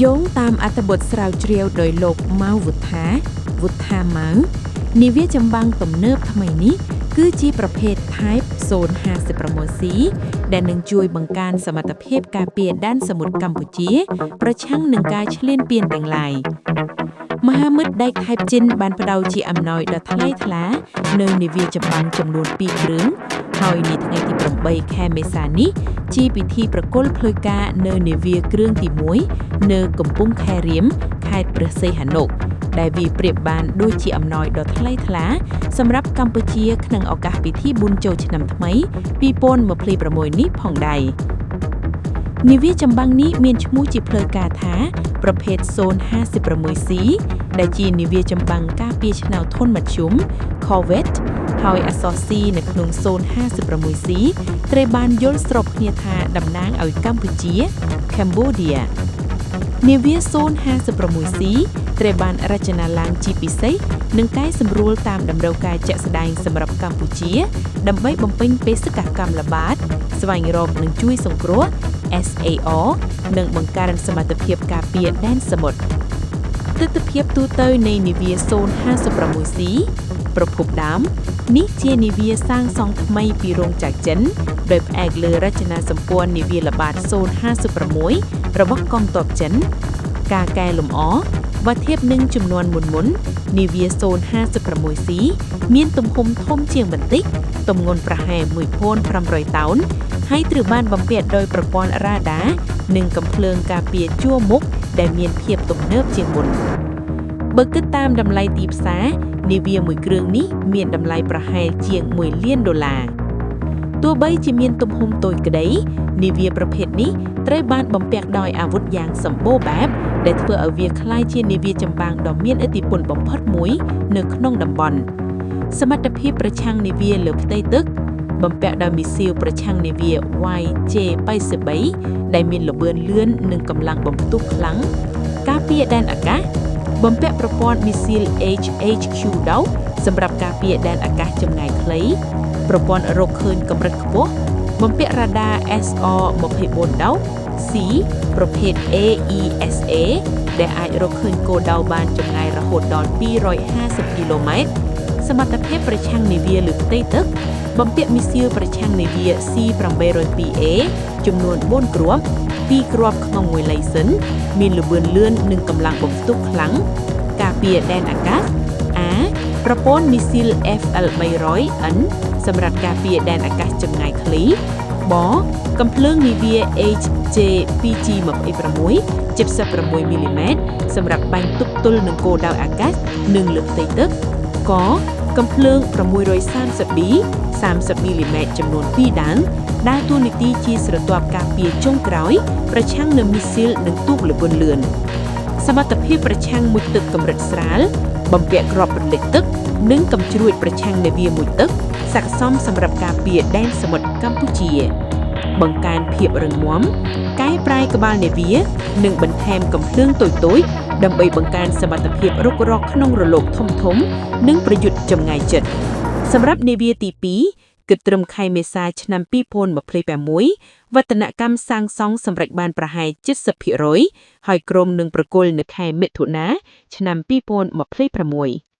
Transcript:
យោងតាមអត្ថបទស្រាវជ្រាវដោយលោកម៉ៅវុត្ថាវុត្ថាម៉ៅនាវាចម្បាំងទំនើបថ្មីនេះគឺជាប្រភេទ Type 056C ដែលនឹងជួយបង្កើនសមត្ថភាពការពារដែនសមុទ្រកម្ពុជា ប្រឆាំងនឹងការឈ្លានពានទាំងឡាយមហាមិត្តដែកថែបចិនបានផ្ដល់ជាអំណោយដ៏ថ្លៃថ្លានៅនាវាចម្បាំងចំនួន2គ្រឿងហើយនាថ្ងៃទី8ខែមេសានេះជាពិធីប្រគល់ផ្លូវការនៅនាវាគ្រឿងទី1នៅកំពង់ខែរៀមខេត្តព្រះសីហនុដែលវាប្រៀបបានដូចជាអំណោយដ៏ថ្លៃថ្លាសម្រាប់កម្ពុជាក្នុងឱកាសពិធីបុណ្យចូលឆ្នាំថ្មី2026នេះផងដែរនាវាចម្បាំងនេះមានឈ្មោះជាផ្លូវការថា ប្រភេទ 056C ដែលជានាវាចម្បាំងការពារឆ្នោតធុនមធ្យម Corvette ហើយអក្សរ C នៅក្នុង 056C ត្រូវបានយល់ស្របគ្នាថាតំណាងឲ្យកម្ពុជា Cambodia នាវា 056C ត្រូវបានរចនាឡើងជាពិសេសនិងកែសម្រួលតាមតម្រូវការជាក់ស្ដែងសម្រាប់កម្ពុជា ដើម្បីបំពេញបេសកកម្មល្បាត ស្វែងរកនិងជួយសង្គ្រោះ SAR និងបង្កើនសមត្ថភាពការពារដែនសមុទ្រទិដ្ឋភាពទូទៅនៃនាវា 056C ប្រភពដើមនេះជានាវាសាងសង់ថ្មីពីរោងចក្រចិនដោយផ្អែកលើរចនាសម្ព័ន្ធនាវាល្បាត056របស់កងទ័ពចិន ការកែលម្អបើធៀបនឹងចំនួនមុនមុនៗនាវា 056C មានទំហំធំជាងបន្តិចទម្ងន់ប្រហែល1500តោនហើយត្រូវបានបំពាក់ដោយប្រព័ន្ធរ៉ាដានិងកំភ្លើងការពារជួរមុខដែលមានភាពទំនើបជាងមុនបើគិតតាមតម្លៃទីផ្សារនាវាមួយគ្រឿងនេះមានតម្លៃប្រហែលជាង1លានដុល្លារទោះបីជាមានទំហំតូចក្តីនាវាប្រភេទនេះត្រូវបានបំពាក់ដោយអាវុធយ៉ាងសម្បូរបែបដែលធ្វើឲ្យវាក្លាយជានាវាចម្បាំងដ៏មានឥទ្ធិពលបំផុតមួយនៅក្នុងតំបន់សមត្ថភាពប្រឆាំងនាវាលើផ្ទៃទឹកបំពាក់ដោយមីស៊ីលប្រឆាំងនាវា YJ83 ដែលមានល្បឿនលឿននិងកម្លាំងបំផ្ទុះខ្លាំងការពារដែនអាកាសបំពាក់ប្រព័ន្ធមីស៊ីល HHQ10 សម្រាប់ការពារដែនអាកាសចម្ងាយខ្លីប្រព័ន្ធរកឃើញកម្រិតខ្ពស់បំពាក់រ៉ាដា SR24 C ប្រភេទ AESA ដែលអាចរកឃើញគោលដៅបានចម្ងាយរហូតដល់250គីឡូម៉ែត្រសមត្ថភាពប្រឆាំងនាវាលើផ្ទៃទឹកបំពាក់មីស៊ីលប្រឆាំងនាវា C802A ចំនួន4គ្រាប់2គ្រាប់ក្នុងមួយឡៃសិនមានល្បឿនលឿននិងកម្លាំងបំផ្ទុះខ្លាំងការពារដែនអាកាស A ប្រព័ន្ធមីស៊ីល FL300N សម្រាប់ការពារដែនអាកាសចម្ងាយខ្លីបកំភ្លើងនាវា HJ2G26 76មីលីម៉ែត្រសម្រាប់បាញ់ទប់ទល់នឹងគោលដៅអាកាសនិងលើផ្ទៃទឹកកកំភ្លើង 630B 30មីលីម៉ែត្រចំនួន2ដើមដើរតួនាទីជាស្រទាប់ការពារចុងក្រោយប្រឆាំងនឹងមីស៊ីលនិងទូកល្បឿនលឿនសមត្ថភាពប្រឆាំងមុជទឹកកម្រិតស្រាលបំពាក់គ្រាប់ពន្លិចទឹក និងកំជ្រួចប្រឆាំងនាវាមុជទឹកស័ក្តិសមសម្រាប់ការពារដែនសមុទ្រកម្ពុជា បង្កើនភាពរឹងមាំកែប្រែក្បាលនាវា និងបន្ថែមកំភ្លើងតូចៗដើម្បីបង្កើនសមត្ថភាពរុករកក្នុងរលកធំៗនិងប្រយុទ្ធចម្ងាយជិតសម្រាប់នាវាទី2គិតត្រឹមខែមេសាឆ្នាំ2026វឌ្ឍនកម្មសាងសង់សម្រេចបានប្រហែល70%ហើយក្រុមនឹងប្រគល់នៅខែមិថុនាឆ្នាំ2026។